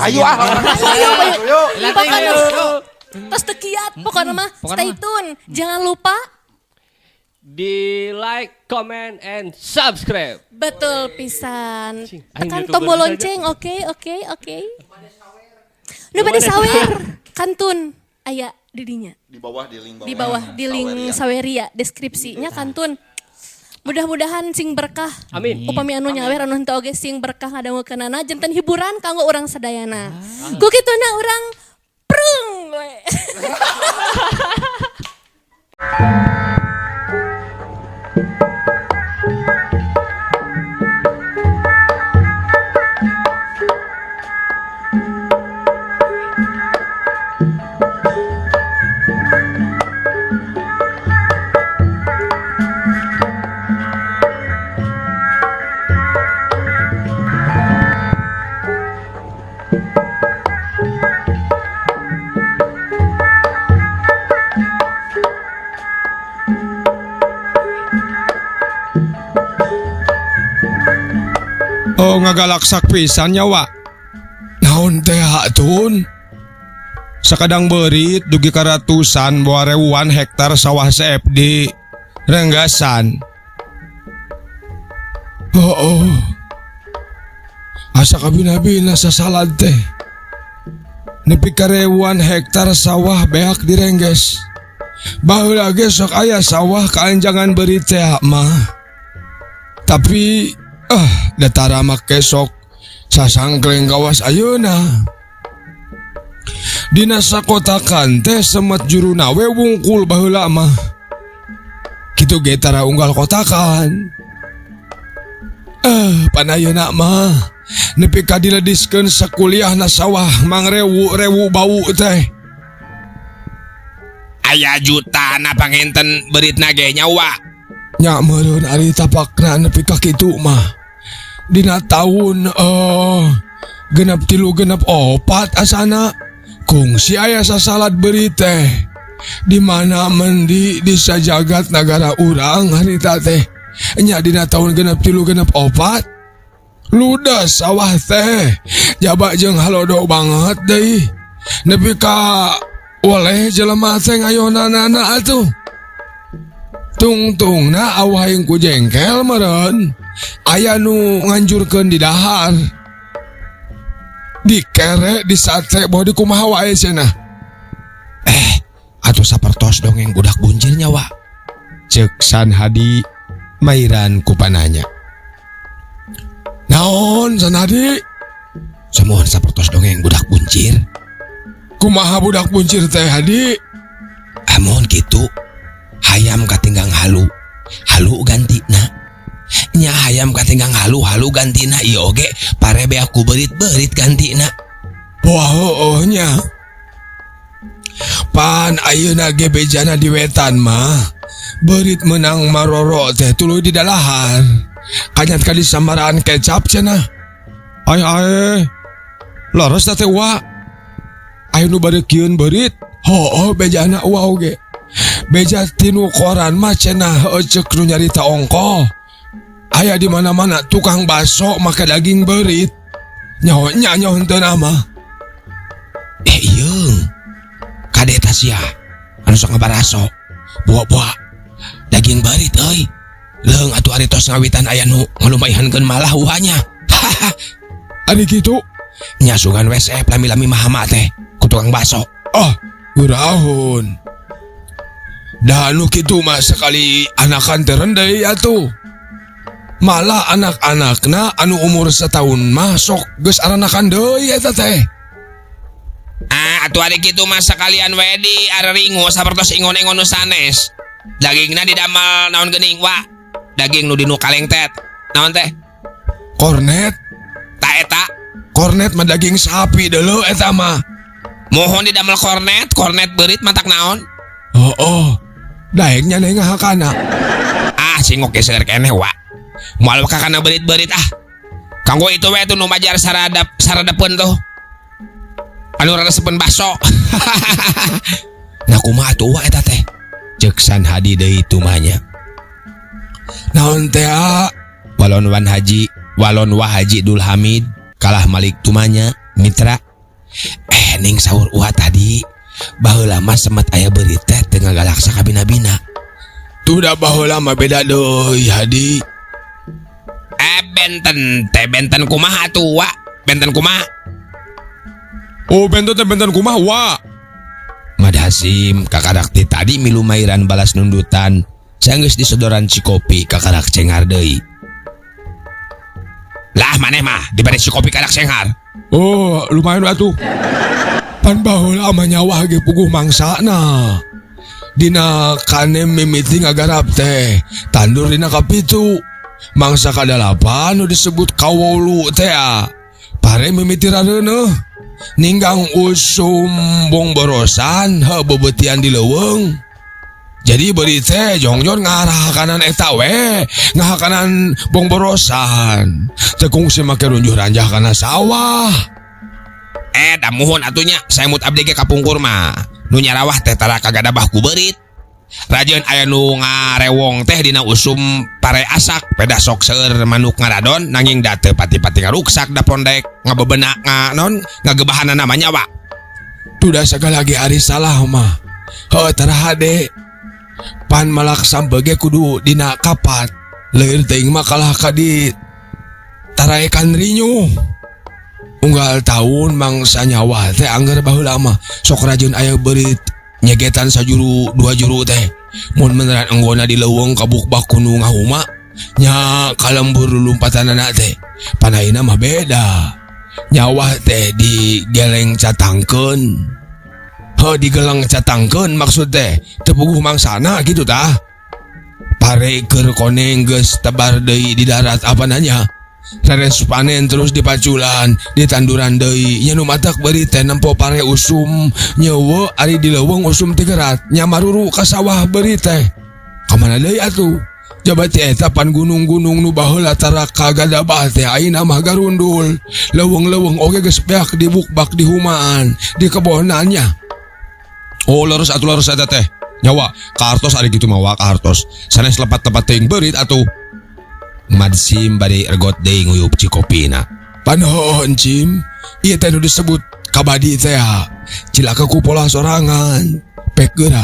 Ayo ah. Ayo, ayo. Ayo. Pokoknya tos teu kiat, pokoknya mah Pokoknya stay mah. tune. Jangan lupa Di like, comment, and subscribe. Betul pisan. Cing, aing Tekan YouTuber tombol saja. lonceng, oke. Nu bade sawer, kantun aya di dinya. Di bawah, di link bawah. Di bawah di link Saweria. Saweria deskripsinya kantun. Mudah-mudahan sing berkah. Amin. Upami anu nyawer, anu henteu oge sing berkah ngadangukeunana, janten hiburan kanggo urang sadayana. Ku kituna urang prung we. Oh, ngagalaksak pisan nya, Wa. Naon teh, Tun? Sakadang beurit dugi ka ratusan boa rewuan hektar sawah CFD renggasan. Oh. Asa kabina-bina sasalad teh. Nepi ka rewuan hektar sawah beak direngges. Baheula ge sok aya sawah kaanjangan beurit teh mah. Tapi datara make sok sasangkleng kawas ayeuna. Dina sakotakan teh semet juruna we wungkul baheula mah. Kitu ge tara unggal kotakan. Pan ayeuna mah nepi ka dilediskeun sakuliahna sawah mangrewu-rewu bau teh. Aya juta na panginten beuritna ge nya, Wa. Nya meureun ari tapakna nepi ka kitu mah. Dina tahun 63 64 asana kungsi aya sasalad beurit teh. Di mana mendi di sajagat nagara urang harita teh. Nya dina tahun 63 64 ludes sawah teh jaba jeung halodo banget deui. Nepi ka oleh jelema teh ngayonanana atuh. Tungtungna awaing ku jengkel meureun. Aya nu nganjurkeun di dahar. Dikere, disate, boh di kumaha wae cenah. Atuh sapertos dongeng budak buncir nya, Wa. Ceuk San Hadi mairan ku pananya. Naon, San Hadi? Sumuhun sapertos dongeng budak buncir. Kumaha budak buncir teh, Hadi? Amun kitu hayam katinggang halu, halu gantina. Nya hayam katinggang halu, halu gantina, ieu oge pare beak ku beurit, beurit gantina. Wah, oh, nya. Pan ayeuna ge bejana di wetan mah beurit menang maroro teh tuluy di dalahar. Kanyat ka disambaraan kecap cenah. Ai ai. Leres teh, Wa. Aya nu bareukieun beurit. Hooh, bejana wa oge. Beja tinu koran mah cenah ceuk nu nyarita ongko. Aya di mana-mana tukang baso make daging beurit. Nyaho nya nyaho henteu mah. Ieung. Kade eta sia? Anu sok ngabaraso. Buah-buah daging beurit euy. Leung atuh ari tos ngawitan aya nu ngalumaihankeun malah uhanya. Ari kitu? Nya sugan WSF lami-lami mahama teh ku tukang baso. Oh, gurahun. Da nu kitu mah sekali anakan teh rendei atuh. Malah anak-anakna anu umur setahun mah sok geus aranakan deui eta teh. Ah, atuh ari kitu mah sekalian we di araringu sapertos ingon-ingon nu sanes. Dagingna didamel naon geuning, Wa? Daging nu dinu kaleng tet. Naon teh? Kornet. Ta eta. Kornet mah daging sapi deuleu eta mah. Mohon didamel kornet, kornet beurit matak naon? Oh, oh. Daeknya neng ngahakana. Ah, singok ge seueur keneh, Wa. Moal waka kana beurit-beurit ah. Kanggo itu we tuh nu majar saradap saradapeun tuh. Anu resepeun baso. Nah, kumaha atuh, Wa, eta teh? Ceuk San Hadi deui tumanya. Naon teh, ah? Walon Wan Haji, Walon Wa Haji Dul Hamid kalah Malik tumanya mitra. Ning saur Uwa tadi baheula mah semet aya beurit teh teu ngagalaksa ka bina-bina. Tuh da baheula mah beda deui Hadi. Benten teh benten kumaha atuh Wa? Benten kumaha? Oh benten teh benten kumaha Wa? Mad Hasim kakarak ti tadi milu mairan balas nundutan sanggeus disodoran cikopi kakarak cengar deui. Lah maneh mah dibere cikopi karak cengar. Oh lumayan atuh. Pan baheula mah nyawah ge puguh mangsana. Dina kanem mimiti ngagarap teh tandur dina kapitu. Mangsa kadalapan nu disebut kawolu teh pare mimiti rareuneuh. Ninggang usum bongborosan heuh bebetian di leuweung. Jadi beurit teh jongjon ngarahakanan eta we, ngahakanan bongborosan. Teu kungsi make runjuh ranjah kana sawah. Da muhun atuh nya saemut abdi ge kapungkur mah. Nu nyarawah teh tara kagadabah ku beurit. Rajeun aya nu ngarewong teh dina usum pare asak, pedah sok seueur manuk ngaradon nanging da teu pati-pati ngaruksak da pondek ngabebena nga naon ngagebahanana mah nyawa. Tuh da sagala ge ari salah mah. Heuh tara hade. Pan malak sampe ge kudu dina kapat. Leueur teuing mah kalah ka di taraekan rinyuh. Unggal taun mangsa nyawa teh angger baheula mah sok rajin aya beurit nyegetan sajuru dua juru teh. Mun beneran enggona di leuweung kabukbak kudu ngahuma nya kalembur lumpatanana teh. Panaina mah beda. Nyawa teh digeleng catangkeun. Heuh digeleng catangkeun maksud teh teu puguh mangsana kitu tah. Pare keur koneng geus tebar deui di darat apa nanya. Reres panen terus dipaculan, ditanduran deui. Nya nu matak beurit teh nempo pare usum nyewe ari di leuweung usum tigerat. Nya maruru ka sawah beurit teh. Ka mana deui atuh? Jaba ti eta pan gunung-gunung nu baheula tara kagadabah teh ayeuna mah garundul. Leuweung-leuweung oge geus beak dibukbak di humaan, di kebonannya. Oh leres atuh leres eta teh. Nyawa ka artos ari kitu mah wa ka artos. Sanes lepat-lepat teuing beurit atuh. Madsim bade ergot deui nguyup cikopina. Panohon Cim, ieu teh nu disebut kabadi teh. Cilaka ku pola sorangan. Pek geura.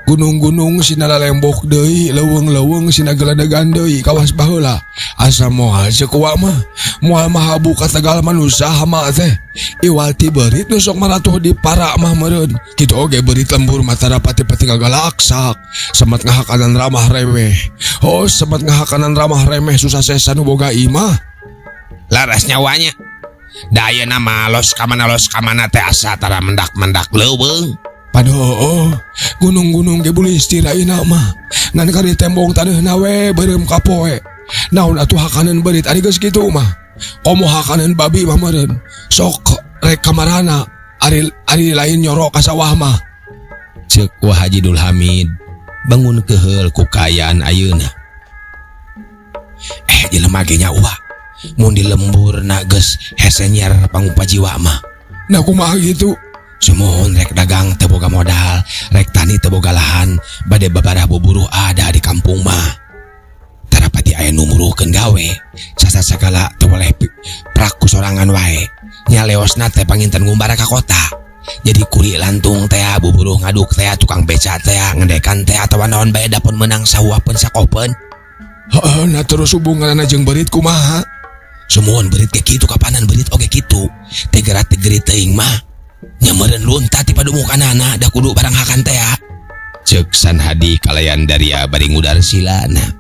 Gunung-gunung sina lalembok deui, leuweung-leuweung sina geledegan deui kawas baheula. Asa moal ceuk wa mah, moal mahabu ka tegal manusa hama teh. Iwal ti beurit nu sok maratuh di para mah meureun. Kitu oge beurit lembur mah tara pati-pati ngagalaksak. Semet ngahakanan ramah remeh. Oh, semet ngahakanan ramah remeh susah sesa nu boga imah. Laras nyawanya. Da ayeuna mah los ka mana teh asa tara mendak-mendak leuweung. Padoh, gunung-gunung ge bulis tiraina mah. Ngan kari tembong taneuhna we beureum kapoe. Naon atuh hakaneun beurit ari geus kitu mah. Komo hakaneun babi mah meureun. Sok rek kamarana ari lain nyorok ka sawah mah. Ceuk Wa Haji Dul Hamid bangun keheul ku kaayaan ayeuna. Jelema ge nya Wa, mun di lembur na geus hese nyiar pangupa jiwa mah. Nah kumaha kitu? Sumuhun rek dagang teu boga modal, rek tani teu boga lahan, bade babarah buburuh ada di kampung mah. Tarapati aya nu muruhkeun gawe, sasa sagala teu boleh prak ku sorangan wae. Nya leosna teh panginten ngumbara ka kota. Jadi kuli lantung teh, buburuh ngaduk teh, tukang beca teh, ngedekan teh atawa naon bae dapun meunang sahuapeun sakopeun. Heeh, nah terus hubunganna jeung beurit kumaha? Sumuhun beurit ge kitu kapanan beurit oge kitu. Teh gerat teh gerit teuing mah. Nya meureun lunta ti padumukanana da kudu barang hakan teh. Ceuk San Hadi kalayan daria bari ngudar silana.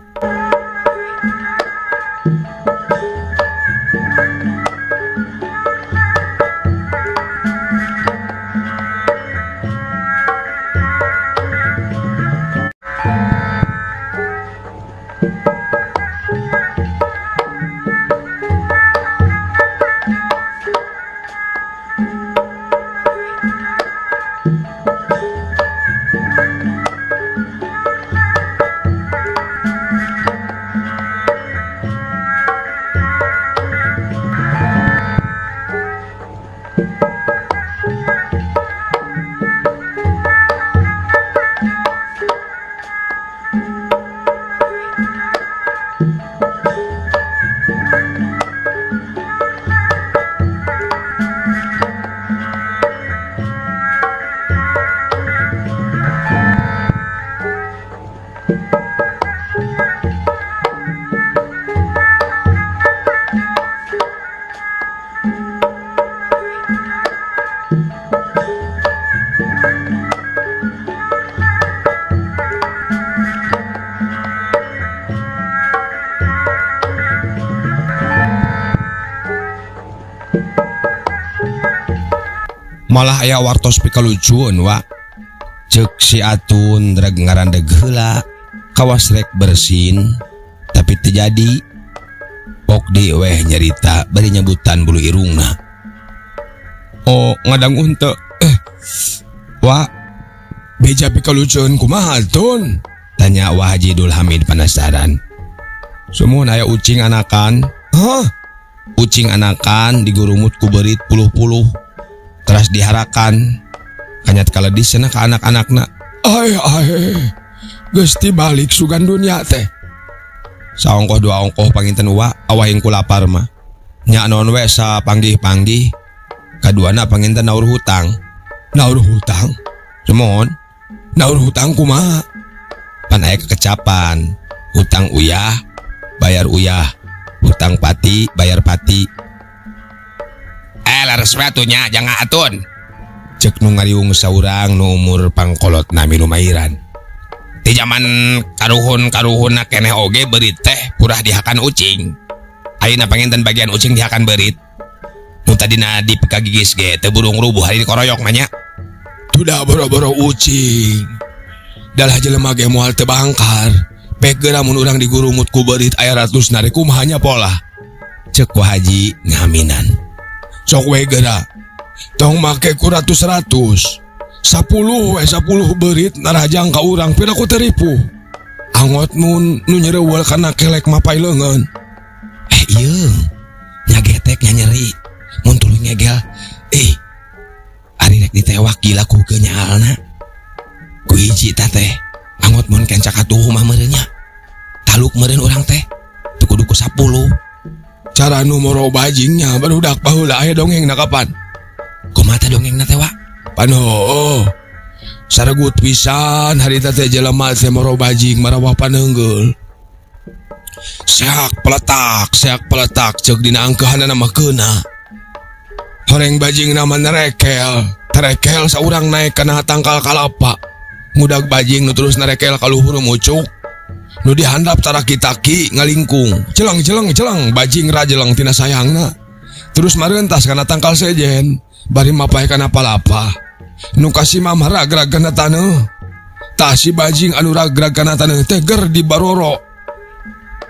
Malah aya wartos pikalucueun, Wa. Ceuk si Atun rek ngarandeg heula kawas rek bersin tapi teu jadi. Pok di weh nyerita bari nyebutan bulu irungna. Oh, ngadangu henteu? Eh, Wa, beja pikalucueun kumaha, Tun? Tanya Wa Haji Dul Hamid penasaran. Sumuhun, aya ucing anakan. Hah? Ucing anakan digurumut ku beurit puluh-puluh. Teras diharakan. Kanyat kaledis cenah ka anak-anakna. Ai ai. Geus tibalik sugan dunya teh. Saongkoh dua ongkoh panginten, Wa, awahing ku lapar mah. Nya naon we sapanggih-panggih. Kaduana panginten naur hutang. Naur hutang? Sumuhun. Naur hutang kumaha? Pan aya kekecapan. Hutang uyah, bayar uyah. Hutang pati, bayar pati. Eh, leres we atuh nya, jangan Atun. Cek nu ngariung saurang nu umur pangkolotna milu mairan. Di zaman karuhun-karuhunna keneh oge beurit teh purah dihakan ucing. Ayeuna panginten bagian ucing dihakan beurit. Nu tadina dipikagigis ge teu burung rubuh hari dikoroyok nanya. Tudah boro-boro ucing. Dalah jelema ge moal teu bangkar. Pek geura mun urang digurumut ku beurit aya ratus narik kumaha nya polah. Cek Wa Haji ngaminan. Sok we geura. Tong make ku ratus-ratus. 10 we, 10 beurit narajang ka urang pira ku teu ripuh. Angot mun nu nyereuweul kana kelek mapai leungeun. Eh, ieu nyagetek nya nyeri. Mun tuluy ngegel. Eh, ari rek ditewak gila ku nyaalna. Ku hiji ta teh. Angot mun kenca katuhu mah meureun nya. Taluk meureun urang teh. Teu kudu ku 10. Cara nu moro bajingnya barudak baheula aya dongeng na kapan? Kumaha teh dongengna teh, Wa? Pan heueuh. Saregut pisan harita teh jelema teh moro bajing marawa paneunggeul. Seak peletak ceuk dina angkeuhanana mah keuna. Horeng bajing nama nerekel, terekel saurang naik kana tangkal kalapa. Ngudag bajing nu terus nerekel ka luhur mucuk. Nu dihandap taraki-taki ngalingkung. Celeng celeng celeng bajing rajeleng tina sayangna. Terus marentas kana tangkal sejen, bari mapae kana palapa. Nu kasih mah ragrag kana taneuh. Tah, si bajing anu ragrag kana taneuh teh ger di baroro.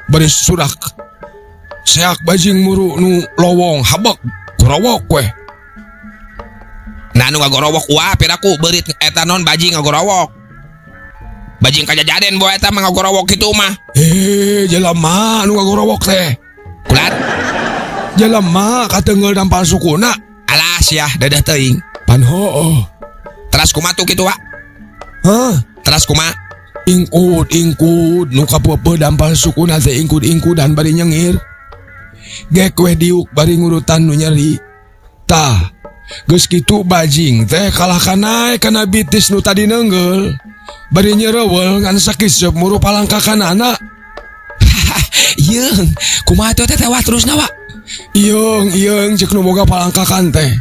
Bari surak. Seak bajing muru nu lowong habek gorowok weh. Nah, nu ngagorowok, Wa, piraku beurit eta non bajing ngagorowok. Bajing kajajaden boa eta mah ngagorowok kitu mah. Eh, jelema anu ngagorowok teh. Kulat. Jelema katengeul dampal sukuna. Alas ya, dadah teuing. Pan heueuh. Teras kumaha tuh kitu, Wa? Hah? Teras kumaha? Ingkud ingkud nu kapeupeuh dampal sukuna teh ingkud ingkudan bari nyengir. Gek weh diuk bari ngurutan nu nyeri. Tah, geus kitu bajing teh kalah naek kana bitis nu tadi neunggeul. Bari nyereuweul ngan sakiseup muru palangkakanana. Yeung, kumaha tuh teh, Wa, terusna, Wa? Ieung ieung ceuk nu boga palangkakan teh.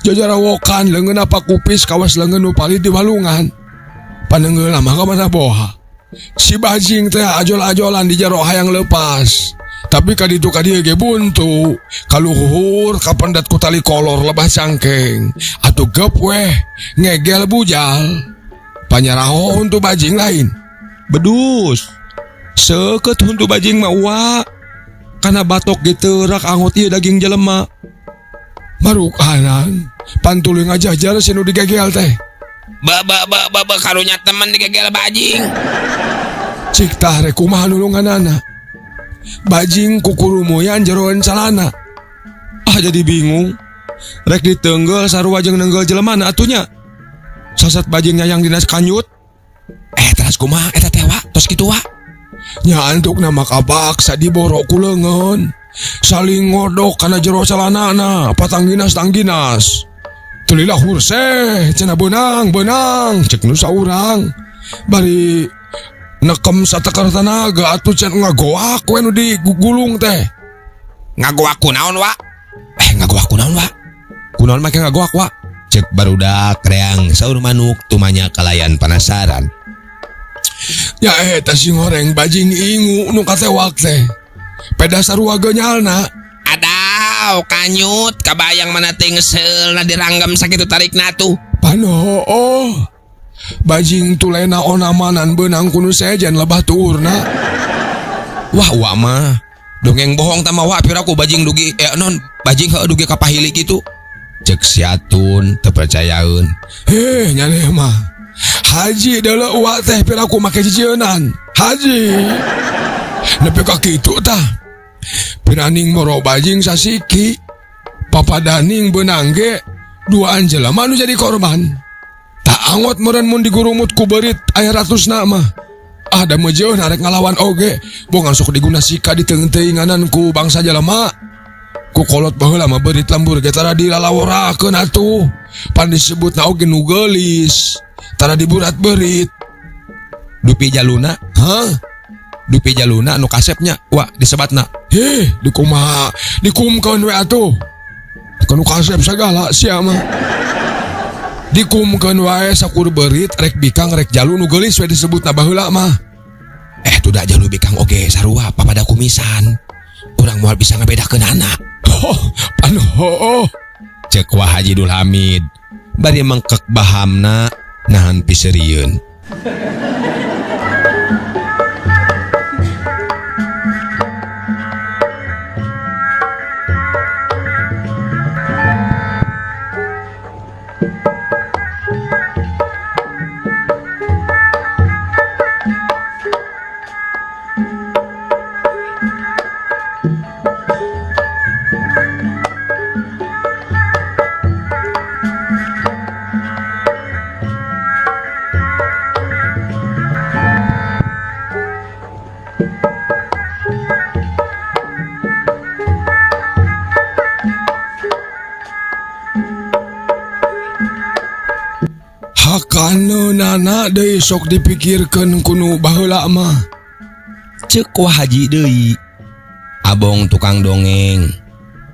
Jajarawokan leungeun apa kupis kawas leungeun nu palid di walungan. Paneunggeul mah ka mana boha. Si bajing teh ajol-ajolan di jero hayang lepas. Tapi kaditu kadieu ge buntu. Kaluhur kapendet ku tali kolor lebah cangkeng. Atuh gep weh ngegel bujal. Panyaraho huntu bajing lain. Bedus. Seukeut huntu bajing mah, Wa. Kana batok ge teurak angot ieu daging jelema. Marukanan pantuluy ngajajar si nu digegel teh. Ba ba ba ba, ba karunya teman digegel bajing. Cik tah rek kumaha nulunganana. Bajing kukurumuyan jeroan calana. Ah, jadi bingung. Rek diteunggeul sarua jeung neunggeul jelemana atuh nya. Sasat bajing nyayang dina kanyut. Eh, teras kumaha eta teh, Wa? Tos kitu, Wa? Nya antukna mah kapaksa diboro ku leungeun. Saling ngodok kana jero calanana, patangginas tangginas. Teu lila hurseh cenah, beunang beunang cek nu saurang. Bari nekem satekar tanaga atuh can ngagoak we nu digugulung teh. Ngagoak kunaon, Wa? Eh, ngagoak kunaon, Wa? Kunaon make ngagoak, Wa? Cek barudak reang saur manuk tumanya kalayan penasaran. Ya eta si ngoreng bajing ingu nu katewak teh. Peda sarua genyalna. Ada. Wow, kanyut kabayang mana ting seulna diranggam sakitu tarikna tuh. Pan hooh. Bajing tulena onamanan beunang ku nu sejen lebah tuurna. Wah, uwa mah dongeng bohong tah mah wa piraku bajing dugi non bajing heuh dugi ka pahili kitu. Cek si Atun teu percayaeun. Heh, nyaneh mah. Haji deuleu uwa teh piraku make jijeunan. Haji. Nepi ka kitu tah. Piraning moro bajing sasiki. Papadaning beunang ge duaan jelema nu jadi korban. Tak angot meureun mun digurumut ku beurit aya ratusna mah. Ah, da meujeun arek ngalawan oge. Bongan sok diguna sika diteung-teuinganan ku bangsa jelema. Ku kolot baheula mah beurit lembur ge tara dilalaworakeun atuh. Pan disebutna oge nu geulis. Tara diburat beurit. Dupi jaluna? Hah? Dupi jaluna nu kasepnya, wa disebatna. Heh, dikumaha? Dikumkeun we atuh. Kanu kasep sagala sia mah. Dikumkeun wae sakur beurit rek bikang rek jalu nu geulis we disebutna baheula mah. Tuh da jalu bikang oge sarua papada kumisan. Urang moal bisa ngabedakeun anak. Oh, pan hooh. Cek Wa Haji Dul Hamid bari mengkek bahamna nahan piserieun. Hakaneunana deui sok dipikirkeun ku nu baheula mah. Ceuk Wa Haji deui. Abong tukang dongeng.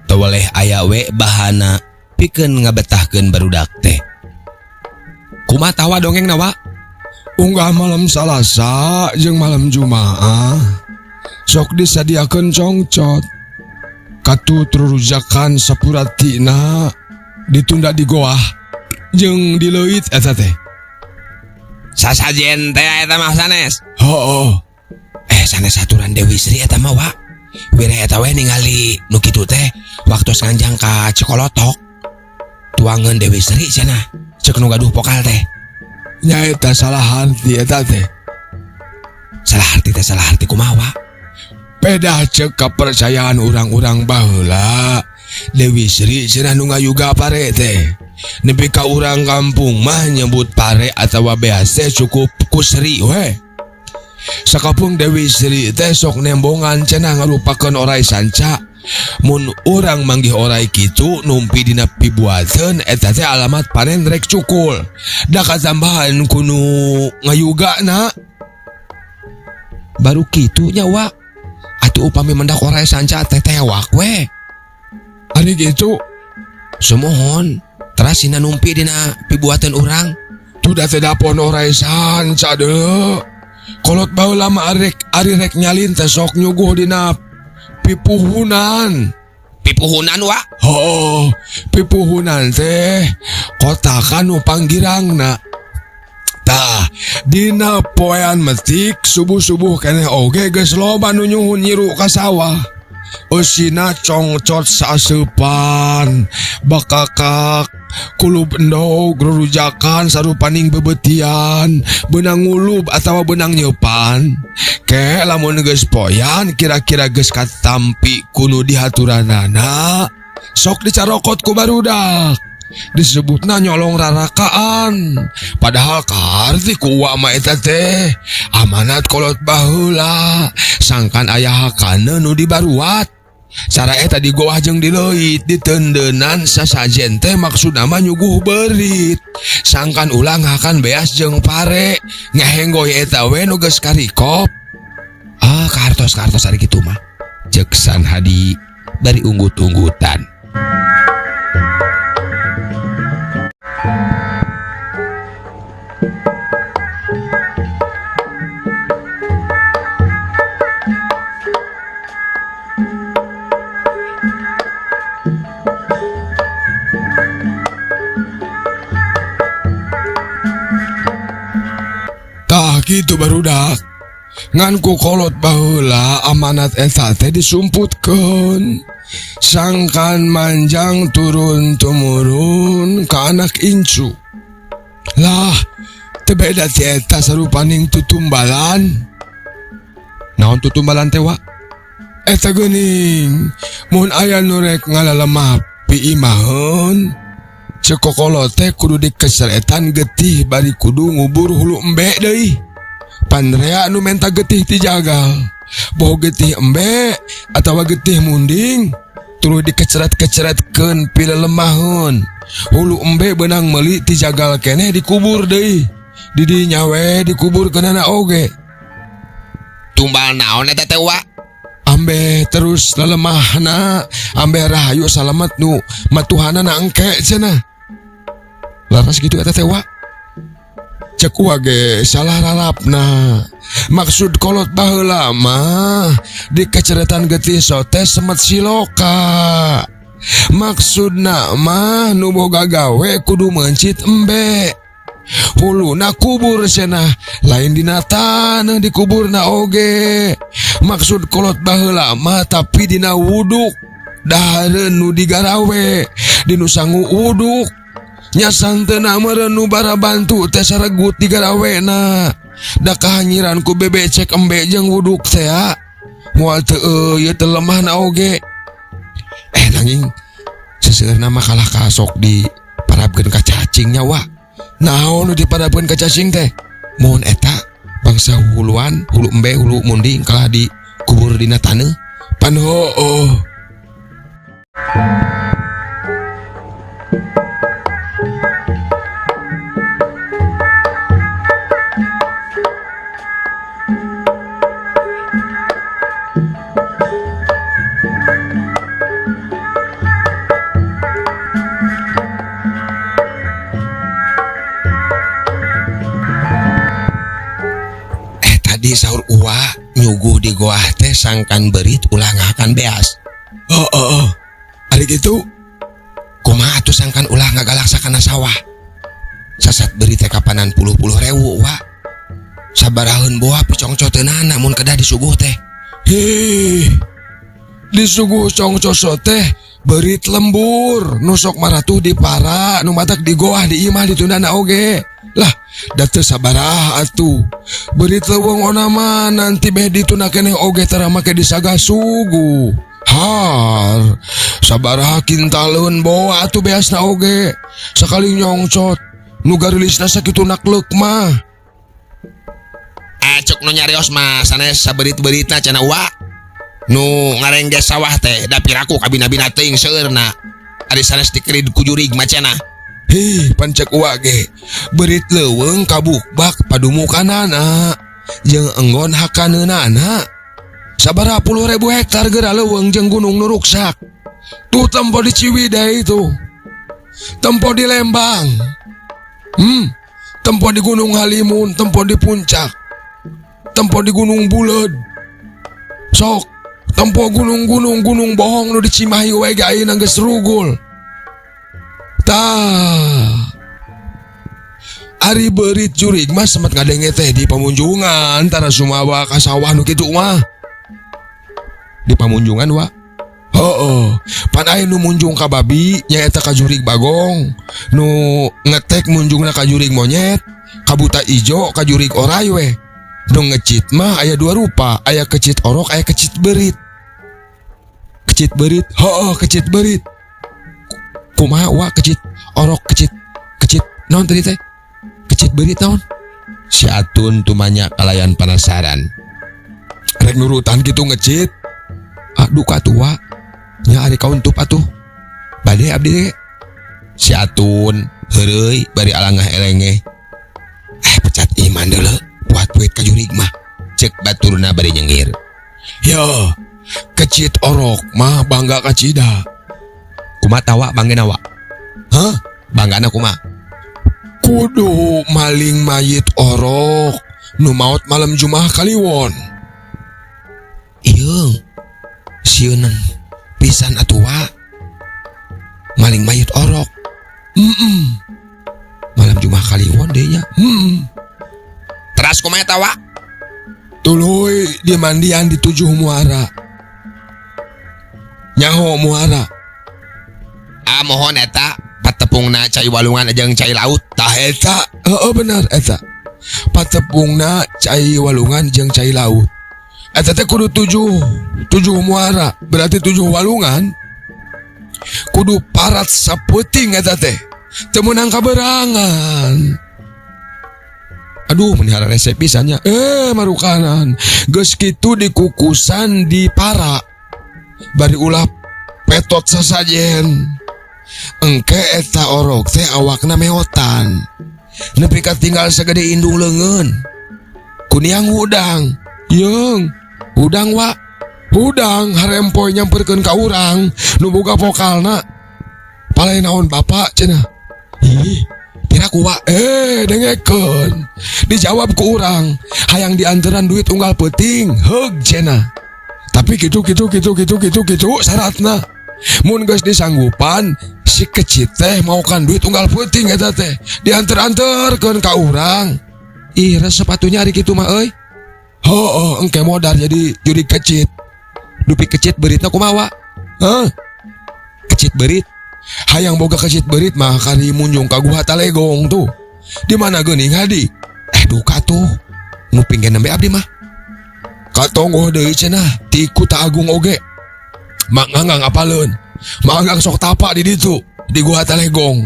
Teu weleh aya we bahana pikeun ngabetahkeun barudak teh. Kumaha tawa dongeng na, Wa? Unggah malam Salasa jeung malam Jumaah sok disadiakeun congcot. Katut rurujakan sapuratina ditunda di goah jeung dileuit eta teh. Sasajen teh eta mah sanes. Hooh. Sanes aturan Dewi Sri eta mah, Wa. Wireh eta we ningali nu kitu teh waktu nganjang ka Cikolotok. Tuangeun Dewi Sri cenah ceuk nu gaduh pokal teh. Nyaeta salah harti eta teh. Salah harti teh salah harti kumaha, Wa? Pedah ceuk kapercayaan urang-urang baheula. Dewi Sri cenah nu ngayuga pare teh. Nepi ka urang kampung mah nyebut pare atawa beas teh cukup ku Sri we. Sakapeung Dewi Sri teh sok nembongan cenah ngarupakeun orai sanca. Mun urang manggih orai kitu numpi dina pibuateun eta teh alamat panen rek cukul. Da katambahan ku nu ngayugana. Baru kitu nya, Wa. Atuh upami mendak orai sanca teh tewak we. Ari kitu sumuhun terasina numpi dina pibuateun urang. Tuh da teh dapon orai sanca deuleu. Kolot baheula mah ari rek nyalin teh sok nyuguh dina pipuhunan. Pipuhunan, Wa? Hooh, pipuhunan teh kotakan nu panggirangna. Tah, dina poean metik subuh-subuh keneh oge geus loba nu nyuhun nyiru ka sawah. Eusina congcot saaseupan, bakakak, kulub endog, rurujakan sarupaning bebetian, beunang ngulub atawa beunang nyeupan. Ke lamun geus poyan kira-kira geus katampi ku nu dihaturanana, sok dicarokot ku barudak. Disebutna nyolong rarakaan. Padahal kaharti ku uwa mah eta teh amanat kolot baheula, sangkan aya hakana nu dibaruat. Cara eta digoah jeung dileuit diteundeunan sasajen teh maksudna mah nyuguh beurit. Sangkan ulang hakan beas jeung pare, ngahenggoy eta we nu geus karikop. Ah, kartos-kartos ari kitu mah. Ceuk San Hadi bari unggut-unggutan. Kitu barudak. Ngan ku kolot baheula amanat eta teh disumputkeun. Sangkan manjang turun tumurun ka anak incu. Lah, teu beda ti eta sarupaning tutumbalan. Naon tutumbalan teh, Wa? Eta geuning, mun aya nu rek ngalalemah piimaheun, ceuk kokolot teh kudu dikeceretan getih bari kudu ngubur hulu embe deui. Pan rea nu menta getih ti jagal. Boh getih embe atawa getih munding, tuluy dikeceret-keceretkeun pilalemaheun. Hulu embe beunang meuli ti jagal keneh dikubur deui. Di dinya we dikuburkeunana oge. Tumbal naon eta teh, Wa? Ambe terus lelemahna, ambe rahayu salamet nu matuhanana engke cenah. Laras gitu eta teh, Wa. Cek Wa ge salah rarapna. Maksud kolot baheula mah dikeceretan getih sote semet siloka. Maksudna mah nu boga gawe kudu meuncit embe. Huluna kubur cenah, lain dina taneuh dikuburna oge. Maksud kolot baheula mah tapi dina wuduk dahareun nu digarawe dinu sangu wuduk. Nya santeuna meureun nu barabantu teh saregut digarawena. Da kahanyiran ku bebecek embe jeung wuduk teh ya. Moal teu ieu teh lemahna oge. Nanging seseueurna mah kalah kasok diparabkeun ka cacing nya, Wa. Naon nu diparabkeun ka cacing teh? Mun eta bangsa huluan, hulu embe, hulu munding kalah dikubur dina taneuh. Pan hooh. Tadi sahur Uwa nyuguh di goah teh sangkan berit ulah ngahakan beas. Oh, oh, oh. Ari kitu? Kumaha atuh sangkan ulah ngagalak sakana sawah? Sasat berit teh kapanan puluh-puluh rewu, Wa. Sabaraheun boa picongcoteunana mun kedah disuguh teh. Hih. Disuguh congcoso teh berit lembur nu sok maratuh di para nu matak di goah di imah ditundana oge. Lah, da teu sabaraha atuh. Berit leuweung ona mah nanti beh ditunda keneh oge tara make disaga suguh. Har, sabaraha kintaleun boa atuh beasna oge. Sakali nyongcot nu garulisna sakitu nakleuk mah. Cuk nu nyarios mah sanes saberit-beritna cenah Wa. Nu ngarengge sawah teh da piraku kabina-bina teuing seueurna. Ari sanes dikerid ku jurig mah cenah. Hih, pancek Wa ge. Berit leuweung kabukbak padumukanana jeung enggon hakaneunana. Sabaraha puluh ribu hektar geura leuweung jeung gunung nu ruksak. Tuh tempo di Ciwidey itu. Tempo di Lembang. Tempo di Gunung Halimun, tempo di Puncak. Tempo di Gunung Buleud. Sok, tempo gunung-gunung, gunung bohong nu di Cimahi we ge ayeuna geus rugul. Tah. Ari beurit jurig mah semet ngadenge teh di pamunjungan antara Sumawa ka sawah nu kitu mah. Di pamunjungan, Wa. Heeh, pan aya nu munjung ka babi nyaeta ka jurig bagong, nu ngetek munjungna ka jurig monyet, ka buta ijo ka jurig oray we. Nu ngecit mah aya dua rupa, aya kecit orok, aya kecit beurit. Kecit beurit? Heeh, kecit beurit. Kumaha, Wa, kecit orok, kecit, kecit naon tadi teh? Kecit beurit naon? Si Atun tumanya kalayan penasaran. Rek nurutan kitu ngecit. Aduh ka tua. Nya ari kauntup atuh. Bade abdi teh. Si Atun heureuy bari alangah elenge. Pecat iman deuleu buat duit ka jurig mah. Cek baturna bari nyengir. Ya, kecit orok mah bangga kacida. Kumaha tawa banggana, Wa? Hah? Banggana kumaha? Kudu maling mayit orok nu maot malam Jumaah Kaliwon. Ieu sieunan pisan atuh, Wa. Maling mayit orok. Malam Jumaah Kaliwon deui nya. Teras kumaha eta, Wa? Tuluy di mandian di tujuh muara. Nyaho muara. Ah, mohon eta patepungna cai walungan jeung cai laut. Tah eta, heeh bener eta. Patepungna cai walungan jeung cai laut. Eta teh kudu tujuh, tujuh muara, berarti tujuh walungan. Kudu parat sapeuting eta teh. Teu meunang kaberangan. Aduh, meni resep pisan nya. Eh, marukanan. Geus kitu dikukusan di para. Bari ulah petot sasajen. Engke eta orok teh awakna meotan. Nepi ka tinggal sagede indung leungeun. Kuniang hudang. Yeung, hudang wa. Hudang harempoy nyamperkeun ka urang nu boga vokalna. Palai naon bapak cenah. Ih, piraku wa. Eh, dengekeun. Dijawab ku urang, hayang dianteran duit unggal peuting, heug cenah. Tapi kitu kitu kitu kitu kitu kitu syaratna. Mun geus disanggupan si kecit teh maukan duit unggal peuting eta teh dianter-anterkeun ka urang. Ih, resep atuh nya ari kitu mah euy. Heueuh, engke modar jadi jurig kecit. Dupi kecit beuritna kumaha, Wa? Hah? Kecit beurit. Hayang boga kecit beurit mah kari munjung ka Guha Talegong tuh. Di mana geuning Hadi? Eh, duka tuh. Nguping ge nembe abdi mah. Katonggoh deui cenah ti Kuta Agung oge. Mak nganggang apaleun. Mak nganggang sok tapa di ditu di Guha Talegong.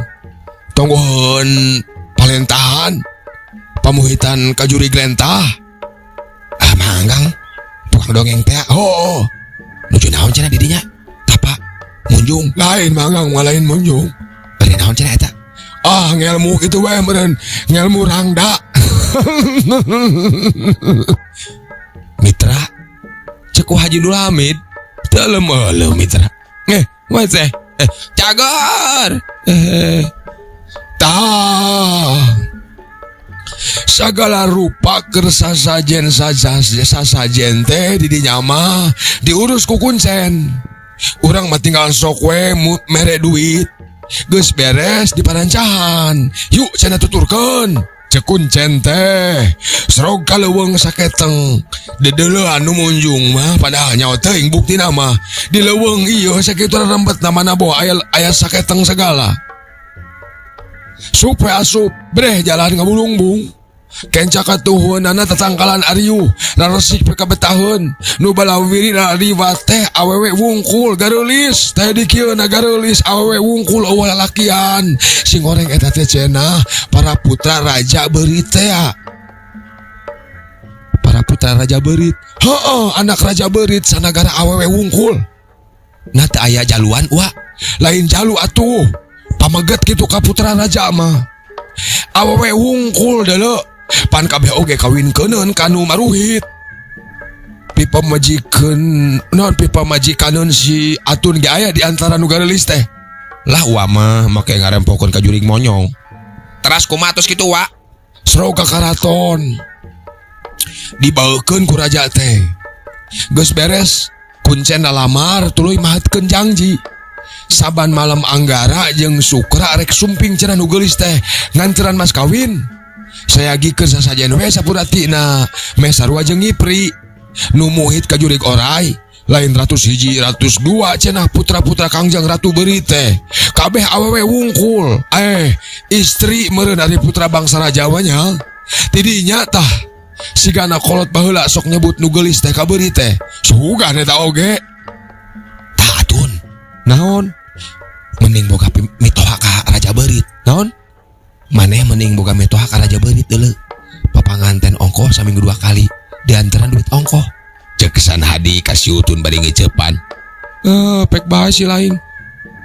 Tonggoheun palentahan pamuhitan ka jurig lentah. Ah, manggang. Tukang dongeng teh. Oh, Nuju naon cenah di dinya? Tapa munjung. Lain manggang mah lain munjung. Bari naon cenah eta? Ah, ngelmu kitu wae meureun, ngelmu rangda. Mitra. Cek ku Haji Dul Hamid. Teu leumeuleuh mitra. Eh, wae teh. Eh, cager. Eh. Tah. Sagala rupa keur sasajen sasajen teh di dinya mah diurus ku kuncen. Urang mah tinggal sok we mere duit. Geus beres di parancahan. Yuk cenah tuturkeun. Cek kuncen teh. Serog ka leuweung saketeng. Dedeuleuan nu munjung mah padahal nyaho teuing buktina mah. Di leuweung ieu sakitu rempet na mana boh aya aya saketeng segala. Sup we asup, breh jalan ngabulungbung. Kenca katuhunana tatangkalan ariuh, raresik pe kabetaheun. Nu balawiri rariwat teh awewe wungkul gareulis, teh dikieuna gareulis awewe wungkul eueuh lalakian. Sing goreng eta teh cenah para putra raja beurit teh. Para putra raja beurit. Heeh, anak raja beurit sanagara awewe wungkul. Nah teu aya jaluan wa. Lain jalu atuh. Pameget kitu ka putra raja mah. Awewe wungkul deuleu. Pan kabeh oge kawinkeunkeun ka nu maruhit. Pipamajikeun naon pipamajikaneun si Atun ge aya di antara nu gareulis teh. Lah wa mah make ngarempokeun ka jurig monyong. Teras kumaha tos kitu wa? Serog ka karaton. Dibaukeun ku raja teh. Geus beres kuncen lamar tuluy mahatkeun jangji. Saban malam Anggara jeung Sukra rek sumping cenah nu geulis teh nganteran mas kawin. Sayagikeun sasajen we sapuratina meh sarua jeung ngipri. Nu muhit ka jurig orai lain ratus hiji ratus dua cenah putra-putra Kangjeng Ratu Beurit teh. Kabeh awewe wungkul. Eh, istri meureun ari putra bangsa raja mah nya. Tidinya tah sigana kolot baheula sok nyebut nu geulis teh ka beurit teh. Sugan eta oge. Tah atun. Naon? Mending boga mitoha ka Raja Beurit. Naon? Maneh mending boga mitoha ka Raja Beurit deuleu. Papanganten ongkoh saminggu 2 kali. Diantaran duit ongkoh. Cek San Hadi ka si Utun bari ngeuceupan. Eh, pek bae si lain.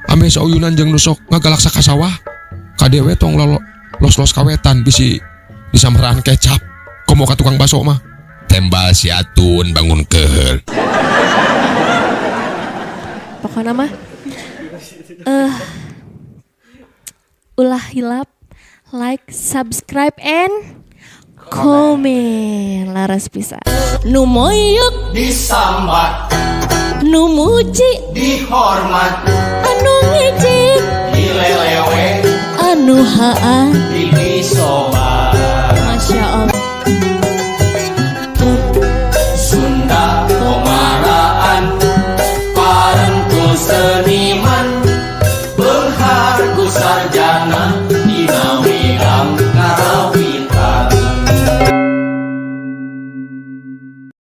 Ambe sauyunan jeung nu sok ngagalaksa ka sawah. Ka dewe tong lolo los-los kawetan bisi disamperan kecap. Komo ka tukang baso mah. Tembal si Atun bangun keheul. Pokokna mah ulah hilap like, subscribe and komen. Laras pisan. Nu moyok disambat, nu muji dihormat, anu ngejek dilelewe, anu haan didisobat.